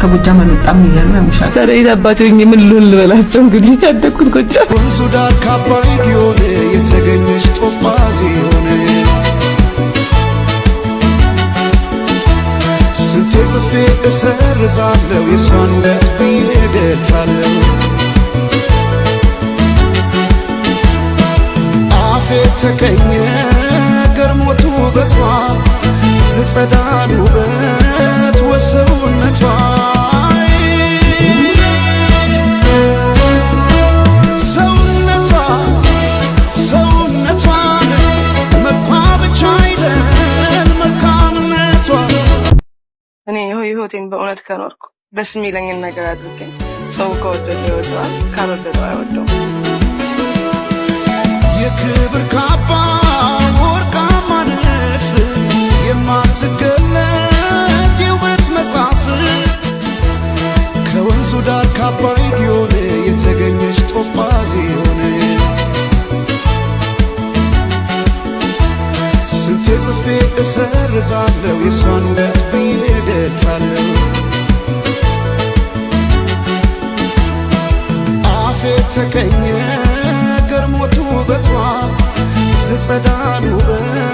ከጎጃም አልወጣም እያሉ ያሙሻል። ታዲያ የት አባቴ ሆኜ ምን ልሁን ልበላቸው? እንግዲህ ያደግኩት ጎጃም። ወንዙ ዳር ካባይ ግዮን የተገኘች ቶጳዝዮን፣ ስንቴ ጽፌ እሰርዛለሁ፣ የእሷን ውበት ብዬ እገልጻለሁ። አፌ ተቀኘ ገርሞት ውበቷ፣ ስጸዳል ውበት ወሰውነቷ፣ ሰውነቷ ሰውነቷን መልኳ ብቻ አይደል መልካምነቷ። እኔ ህይወቴን በእውነት ከኖርኩ፣ ደስ የሚለኝን ነገር አድርጌ፣ ሰው ከወደደው ይወደዋል፣ ካልወደደው አይወደውም። የክብር ካባ ወርቃማ ንድፍ፣ የማትገለጥ የውበት መጽሐፍ፣ ከወንዙ ዳር ካባይ ግዮን የተገኘች ቶጳዝዮን፣ ስንቴ ጽፌ እሰርዛለሁ፣ የእሷን ውበት ብዬ እገልጻለሁ። አፌ ተቀኘ ገርሞት ውበቷ፣ ስጸዳል ውበት